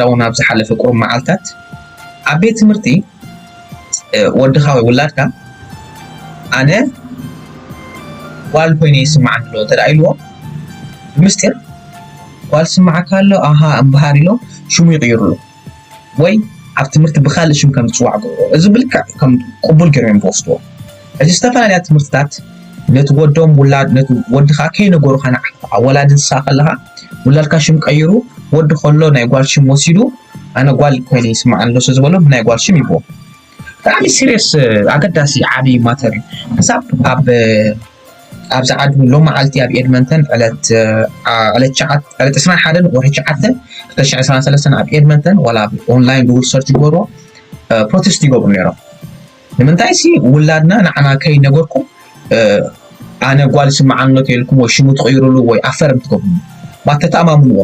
ዳውን ኣብ ዝሓለፈ ቁሩብ መዓልታት ኣብ ቤት ትምህርቲ ወድኻ ወይ ውላድካ ኣነ ጓል ኮይነ ይስምዓኒ ኣሎ እንተ ኢልዎ ብምስጢር ጓል ስምዓካ ኣሎ ኣሃ እምበሃር ኢሎም ሽሙ ይቕይሩሉ ወይ ኣብ ትምህርቲ ብካልእ ሽም ከም ዝፅዋዕ ገብሮ እዚ ብልክዕ ከም ቅቡል ገይሮም እዮም ዝወስድዎ። እዚ ዝተፈላለያ ትምህርትታት ነቲ ወዶም ውላድ ነቲ ወድኻ ከይነገሩኻ ንዓኻ ወላዲ ንስኻ ከለኻ ውላድካ ሽም ቀይሩ ወዲ ከሎ ናይ ጓል ሽም ወሲዱ ኣነ ጓል ኮይነ ይስምዓኒ ኣሎ ዝበሎ ብናይ ጓል ሽም ይቦ ብጣዕሚ serious ኣገዳሲ ዓብዪ matter እዩ። ክሳብ ኣብ ኣብዚ ዓዲ ሎም መዓልቲ ኣብ ኤድመንተን ዕለት ዕለት ዕለት ዕስራን ሓደን ወርሒ ትሽዓተ ክልተ ሽሕን ዕስራን ሰለስተን ኣብ ኤድመንተን ዋላ ኣብ online Google search ይገብርዎ protest ይገብሩ ነይሮም። ንምንታይ ሲ ውላድና ንዓና ከይነገርኩም ኣነ ጓል ስምዓኒ ኣሎ ተይልኩም ወይ ሽሙ ትቕይሩሉ ወይ affirm ትገብሩ ባተተኣማምንዎ